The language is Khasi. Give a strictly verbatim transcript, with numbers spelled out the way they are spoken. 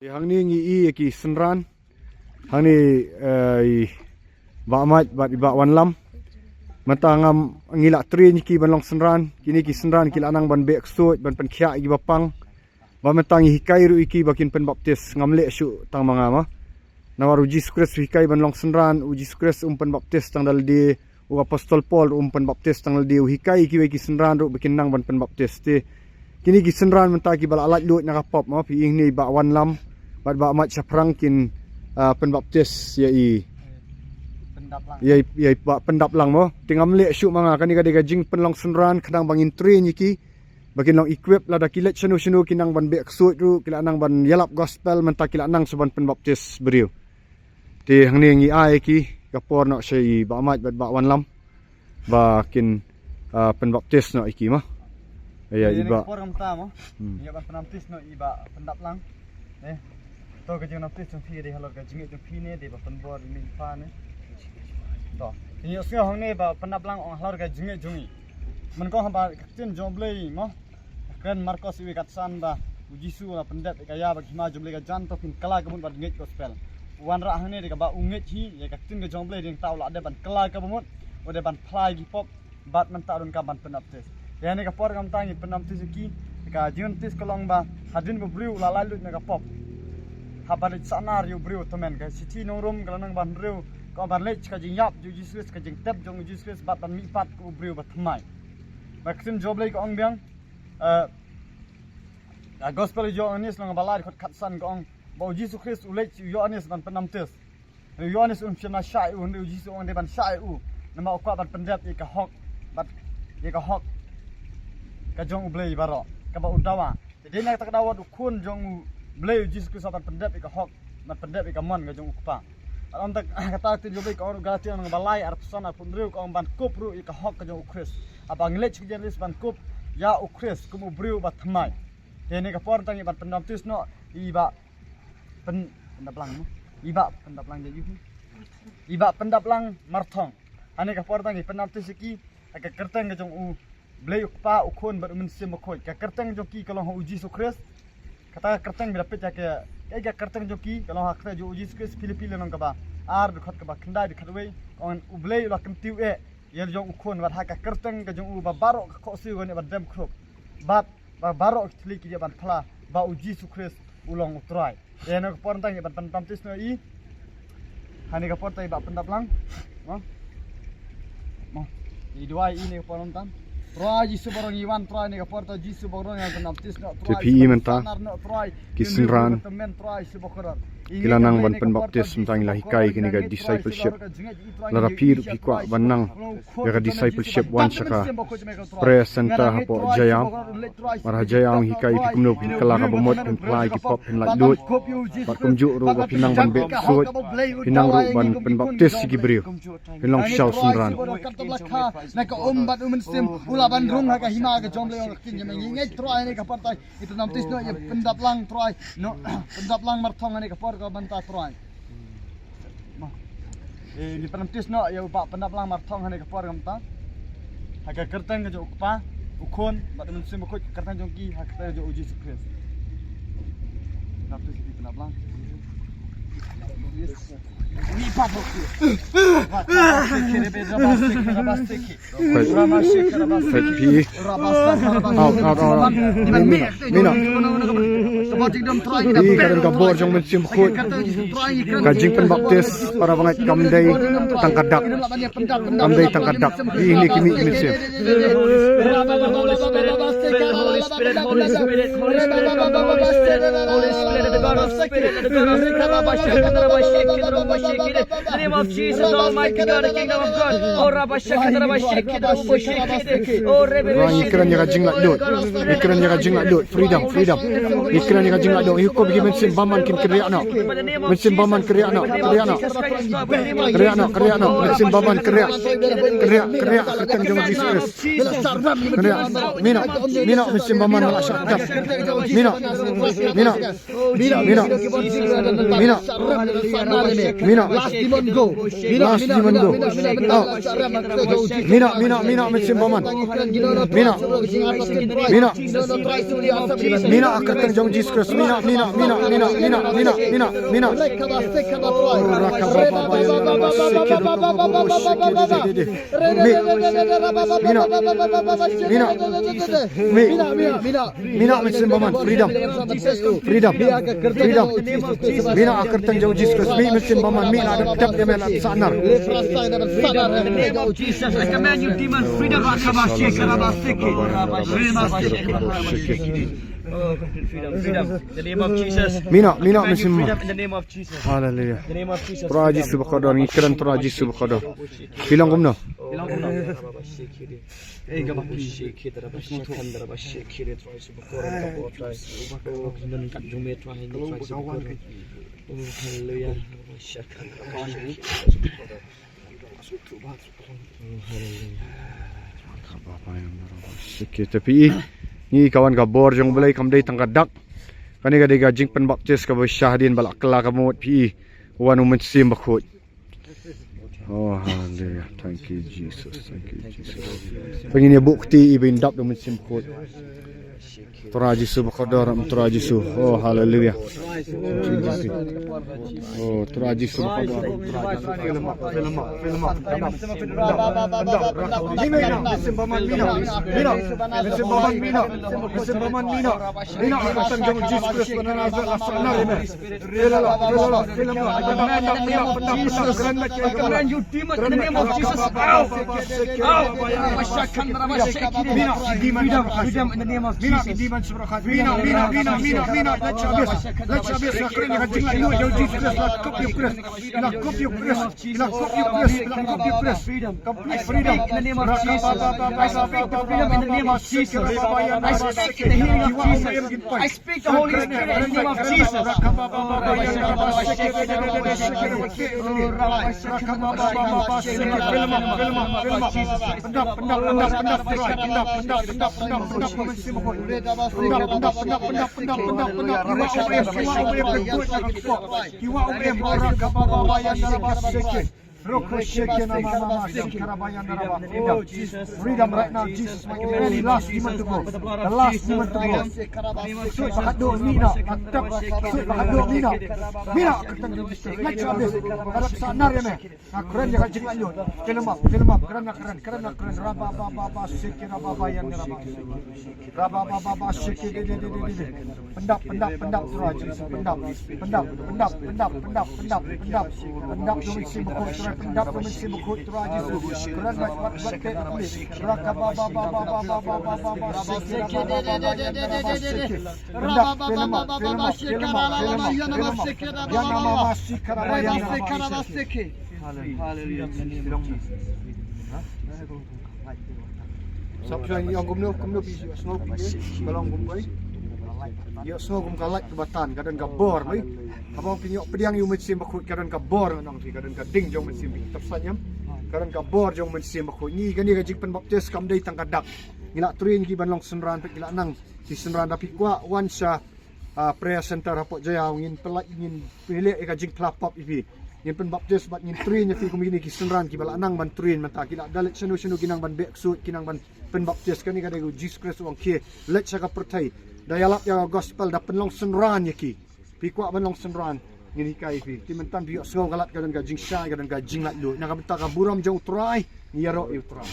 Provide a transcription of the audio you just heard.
Hangne ngi ïohi ïa ki synran. Hangne, eh, i Bah Mait bad i Bah Wanlam. Mynta ngam, ngi la train ïa ki ban long synran. Kine ki synran ki la nang ban beh ksuid, ban pynkhiah ïa ki bapang. Ba mynta ngi hikai ruh ïa ki ba kin pynbaptis. Ngam leh shuh tang ma nga ma. Namar u Jisu Khrist u hikai ban long synran, u Jisu Khrist um pynbaptis tang da lade, u apostol Paul ruh um pynbaptis tang da lade, u hikai ïa kiwei ki synran ruh ba kin nang ban pynbaptis. Te kine ki synran mynta kiba la laitluid na ka pop ma, phi ïohi hangne i Bah Wanlam bad Bah Mait shaphrang kin, ah, pynbaptis ïa i, ïa i, ïa i Bah Pyndaplang ma. Te ngam leh shuh ma nga, kane ka dei ka jingpynlong synran khnang ba ngin train ïa ki ba kin long equip, lada ki leit shano shano ki nang ban beh ksuid ruh, ki la nang ban ïalap gospel, mynta ki la nang sa ban pynbaptis briew. Te hangne ngi ai ki ka por noh sha i Bah Mait bad Bah Wanlam ba kin, ah, pynbaptis noh ïa ki ma. Ïa i Bah. Por ngam ta mo. Hmm. Ïa ban pynbaptis noh i Bah Pyndaplang. Eh. To ka jingbaptis jong phi dei halor ka jingngeit jong phi ne dei ba pynbor ïa i Kpa ne. To. Ïa sngew hangne Bah Pyndaplang ong halor ka jingngeit jong i. Mynta ko haba ka ktien jong U Blei mo. Kren Markos iwei ka san ba u Jisu u la pyndep ïa ka ïa bad ka hima jong U Blei ka jan to phin kylla ka mut bad ngeit gospel. U wanrah hangne dei kaba u ngeit hi ïa ka ktien ka jong U Blei, dei nangta u la dep ban kylla ka mut, u dep ban phla ïa ki pop bad mynta u donkam ban pynbaptis. Ïa kane ka por ngam ta ngi pynbaptis ïa ki, ka jingbaptis ka long ba hadien ba u briew u la laitluid na ka pop. Haba leit sahnarphna ïa u briew tymmen, ka shithi nong Rom ka lynnong ba hynriew ka ong ban leit ka jingïap jong u Jisu Khrist, ka jingtep jong u Jisu Khrist bad ban mihpat kum u briew ba thymmai. Ba ka ktien jong U Blei ka ong biang, eh, ka gospel jong u Ïoannis lynnong ba lai dkhot khatsan ka ong ba u Jisu Khrist u leit sha u Ïoannis ban pynbaptis. U Ïoannis um shym la shah ïa u, hynrei u Jisu u ong dei ban shah ïa u. Namar u kwah ban pyndep ïa ka hok, bad ïa ka hok ka jong U Blei baroh kaba u dawa. Te dei na kata ka daw wat u Khun jong U Blei u Jisu Khrist ban pyndep ïa ka hok, ban pyndep ïa ka mon ka jong u Kpa. Bad ym tang kata, ka ktien jong U Blei ka ong ruh, Galatia lynnong ba lai arphew san arphew hynriew ka ong ban kup ruh ïa ka hok ka jong u Khrist. Haba ngi leit sha ka jingïoannis ban kup ïa u Khrist kum u briew ba thymmai. Te kane ka por tang ïa ban pynbaptis noh i Bah Pyn-, Pyndaplang mo. I Bah Pyndaplang jong u. I Bah Pyndaplang Marthong. Hangne ka por tang ïa pynbaptis ïa ki ha ka kyrteng ka jong U Blei u Kpa, u Khun bad u Mynsiem Bakhuid. Ka kyrteng jong ki ka long ha u Jisu Khrist. Kata ka kyrteng ba da peit ha ka, ka, ka kyrteng jong ki ka long ha ka kyrteng jong u Jisu Khrist. Philippi lynnong kaba ar dkhot kaba khyndai dkhot wei ka ong U Blei u la kyntiew eh ïa la jong u Khun bad ha ka kyrteng ka jong u ba baroh ka khohsiew kan ïa ban dem khrup. Bad ba baroh ki thylliej ki ïa ban phla ba u Jisu Khrist u long u Trai. Ïa kane ka por tang ïa ban pynbaptis noh i. Hangne ka por tang i Bah Pyndaplang. Mo. Mo. I duwai i ne ka por tang. Trai Jisu baroh ngi wan Trai ne ka por tang Jisu baroh ngi wan pynbaptis noh Trai. Te phi i mynta. Ki synran. Ki la nang ban pynbaptis mynta ngi la hikai kane ka discipleship. Lada phi ruh phi kwah ban nang ïa ka discipleship wan sha ka prayer center hapoh Jaiaw. Mar ha Jaiaw ngi hikai phi kumno phin kylla kaba mut, phin phla ïa ki pop, phin laitluid. Bad kumjuh ruh ba phin nang ban beh ksuid, phin nang ruh ban pynbaptis ïa ki briew. Phin long sha u synran. Na ka um bad u mynsiem u la ban rung ha ka hima ka jong U Blei, ong ka ktien jong me, ngi ngeit Trai ne ka por tang. I pynbaptis noh ïa Pyndaplang Trai. Noh Pyndaplang Marthong hangne ka por ka mynta Trai. Mo. Eh, ngi pynbaptis noh ïa u Bah Pyndaplang Marthong hangne ka por ka mynta. Ha ka kyrteng ka jong u Kpa, u Khun bad u Mynsiem Bakhuid, ka kyrteng jong ki ha ka kyrteng jong u Jisu Khrist. Pynbaptis ïa Pyndaplang. Ni pat bok. Phi. Out, out, out, out. Mina, mina. Phi, ka don ka bor jong u Mynsiem Bakhuid. Ka jingpynbaptis para bangeit kam dei tang ka dak. Kam dei tang ka dak. Phi, ne ki mih mynsiem. Holy Spirit, Holy Spirit, Holy Spirit, Holy Spirit, Holy Spirit, the God of Spirit, the God of Spirit, the name of Jesus, Almighty God, the kingdom of God. Oh, Rabba Shaka, Rabba Shaka, Rabba Shaka. Oh, Rebbe. Ngi kren ïa ka jinglaitluid. Ngi kren ïa ka jinglaitluid. Freedom, freedom. Ngi kren ïa ka jinglaitluid. Ngi hukum ïa ki mynsiem bymman kin kynriah noh. Mynsiem bymman kynriah noh. Kynriah noh. Kynriah noh, kynriah noh. Mynsiem bymman kynriah. Kynriah, kynriah. Kyrteng jong Jesus Christ. Kynriah. Mino, mino. Mynsiem bymman la shah dap. Mino. Mino. Mino. Mino. Mina. Last demon go. Mina, last mina, demon mina, go. Mina, mina, out. Mina, mina, mina, mynsiem bymman. Mina. Mina. Mina, ha ka kyrteng jong Jesus Christ. Mina, mina, mina, mina, mina, mina, mina, mina. Mi. Mina. Mina. Mi. Mina, mina, mina. Mina, mynsiem bymman, freedom. Freedom. Freedom. Mina, ha ka kyrteng jong Jesus Christ. Mi, mynsiem bymman, mi, la dep, dep, dep, la sahnar. Freedom in the name of Jesus. I command you, demon, freedom. Freedom. Oh, freedom, freedom. In the name of Jesus. Mina, mina, mynsiem bymman. Freedom in the name of Jesus. Hallelujah. In the name of Jesus. Trai Jisu bakordor, ngi kren Trai Jisu bakordor. Phi long kumno? Phi long kumno? Hallelujah. Te phi i, ngi ka wan ka bor jong U Blei, kam dei tang ka dak. Kane ka dei ka jingpynbaptis kaba shah hadien ba la kylla ka mut, phi i, wan U Mynsiem Bakhuid. Oh, hallelujah. Thank you, Jesus. Thank you, Jesus. Phi ngin ïa buh kti i ba in dap da U Mynsiem Bakhuid. Trai Jisu bakordor, Trai Jisu. Oh, hallelujah. Oh, Trai Jisu bakordor. Fill him up, fill him up, fill him up. Mina, mynsiem bymman, mina, mina. Mynsiem bymman, mina. Mynsiem bymman, mina. Mina, ha ka kyrteng jong Jesus Christ ba na Nazareth, la sahnar ïa me. Fill him up, fill him up, fill him up. Pyndap, pyndap, pyndap, pyndap, pyndap. Kren na ki, kren. I command you, demon, in the name of Jesus, out. Out. Mina, demon, freedom, freedom in the name of Jesus. Mina, demon, mina, mina, mina, mina. Lait sha bys, lait sha bys. Nga kren ïa ka jinglaitluid jong Jesus Christ, la kup ïa U Khrist. La kup ïa U Khrist, la kup ïa U Khrist, la kup ïa U Khrist. Complete freedom. In the name of Jesus. I speak the freedom in the name of Jesus. I speak the healing of Jesus. I speak the Holy Spirit in the name of Jesus. Pyndap, pyndap, pyndap, pyndap, Trai. Pyndap, pyndap, pyndap, pyndap, pyndap, pyndap. Pyndap, pyndap, pyndap, pyndap, pyndap, pyndap. Iwa Umem, Iwa Umem, Iwa Umem. Iwa Umem, Rakababa, Yandaraba, Seke. Roko, Seke, Namama, Sikaraba, Yandaraba. Freedom. Freedom right now, Jesus. Make it any last demon to go. The last demon to go. Sut ba haduh mina. Atap. Sut ba haduh mina. Mina, kyrteng Jesus. Lait sha bys. Hadap sahnar ïa me. Nga kren ïa ka jinglaitluid. Fill him up, fill him up. Kren, nga kren, kren, nga kren. Raba, ba, ba, ba, Seke, Raba, ba, Yandaraba. Raba, ba, ba, ba, Seke, de, de, de. Pyndap, pyndap, pyndap, Trai Jisu, pyndap. Pyndap, pyndap, pyndap, pyndap, pyndap, pyndap. Pyndap da U Mynsiem Bakhuid, Trai, pyndap da U Mynsiem Bakhuid, Trai Jisu. Kren, rat, rat, rat, rat, rat. Raka, ba, ba, ba, Seke, Raba, ba, ba, Yandaraba, Seke. Pyndap, fill him up, fill him up, fill him up, fill him up. Yandaraba, Sikaraba, Yandaraba, Seke. Hallelujah. Sa phi ïoh kumno, kumno phi ïohsngew phi, eh? Ka long kum ka, ïohsngew kum ka lait kaba tan, ka don ka bor, eh? Haba phi ïoh pdiang ïa U Mynsiem Bakhuid, ka don ka bor, ngan ong phi, ka don ka ding jong U Mynsiem, phi tip saiñ em? Ka don ka bor jong U Mynsiem Bakhuid. Ngi kane ka jingpynbaptis kam dei tang ka dak. Ngi la trei ngi ban long synran, phi, ngi la nang ki synran, da phi kwah wan sha ah, prayer center hapoh Jaïaw, ngin pynlait, ngin pynleh ïa ka jingphla pop ïa phi. Ngin pynbaptis bad ngin train ïa phi kum kine ki synran kiba la nang ban train mynta, ki la da leit shano shano, ki nang ban beh ksuid, ki nang ban pynbaptis. Kane ka dei U Jesus Christ u ong, khie leit sha ka pyrthei, da ïalap ïa ka gospel, da pynlong synran ïa ki. Phi kwah ban long synran, ngin hikai ïa phi. Te mynta phi ïohsngew ka lad, ka don ka jingshai, ka don ka jinglaitluid. Na ka bynta ka burom jong U Trai, ngi ïaroh ïa U Trai.